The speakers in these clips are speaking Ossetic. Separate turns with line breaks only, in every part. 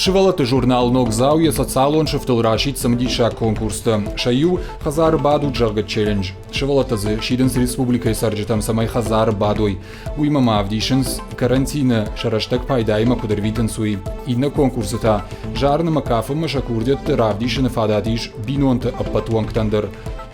Сывӕллӕтты журнал «Ногдзау» йӕ социалон сыфтыл расидт цымыдисаг конкурстӕ. Сӕ иу «Хӕдзары бадут» зӕгъгӕ челлендж. Сывӕллӕттӕ дзы сидынц республикӕйы цӕрджытӕм, цӕмӕй хӕдзары бадой. Уыимӕ ма ӕвдисынц, карантины сӕ рӕстӕг пайдаимӕ куыд ӕрвитынц, уый. Иннӕ конкурсы та зарын ӕмӕ кафынмӕ сӕ курдиӕтты равдисыны фадат ис бинонты ӕппӕт уӕнгтӕн дӕр.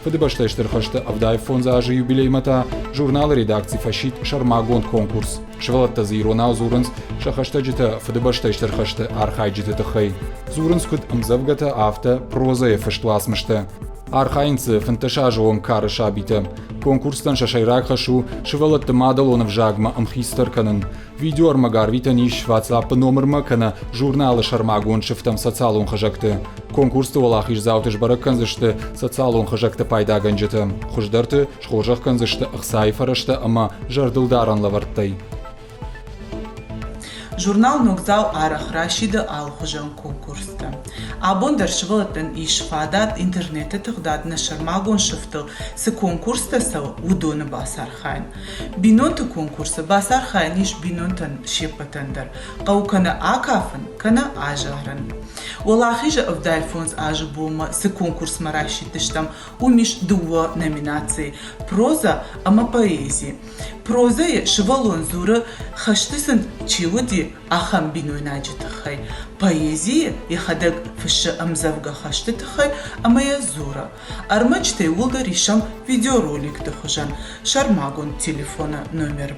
Фыдыбӕстӕйы Стыр хӕсты 75 азы юбилеймӕ та журналы редакци фӕсидт сӕрмагонд конкурс. Сывӕллӕттӕ дзы иронау дзурынц сӕ хӕстӕджытӕ Фыдыбӕстӕйы Стыр хӕсты архайджыты тыххӕй. Дзурынц куыд ӕмдзӕвгӕтӕ, афтӕ прозӕйы фыст уацмыстӕ. Архайынц дзы 15 азы онг кары сабитӕ. Конкурстӕн сӕ сӕйраг хӕс у сывӕллӕтты мадӕлон ӕвзагмӕ ӕмхицдӕр кӕнын. Видеоӕрмӕг арвитӕн ис WhatsApp-ы номырмӕ кӕнӕ журналы сӕрмагонд сыфтӕм социалон хызӕгты. Конкурсты уӕлахиздзауты сбӕрӕг кӕндзысты социалон хызӕгты пайдагӕнджытӕ. Хуыздӕрты схорзӕх кӕндзысты ӕхцайы фӕрӕзтӕ ӕмӕ зӕрдылдарӕн лӕвӕрттӕй.
Журнал «Ногдзау» арӕх расиды алыхуызон конкурстӕ. Абон дӕр сывӕллӕттӕн ис фадат интернеты тыгъдад нӕ сӕрмагонд сыфтыл цы конкурстӕ цӕуы, уыдоны бацархайын. Бинонты конкурсы бацархайӕн ис бинонтӕн се ппӕтӕн дӕр. Хъӕуы кӕнӕ акафын, кӕнӕ азарын. Уӕлахизы 75 азы бонмӕ цы конкурсмӕ расидтыстӕм, Уым ис дыууӕ номинацийы – прозӕ ӕмӕ поэзи. Прозӕйы сывӕллон дзуры, хӕсты сын чи уыди, ахӕм бинойнаджы тыххӕй. Поэзийы йӕхӕдӕг фыссы ӕмдзӕвгӕ хӕсты тыххӕй ӕмӕ йӕ дзуры. Ӕрмӕджытӕ иууылдӕр исӕм видеороликты хуызӕн сӕрмагонд телефоны номермӕ.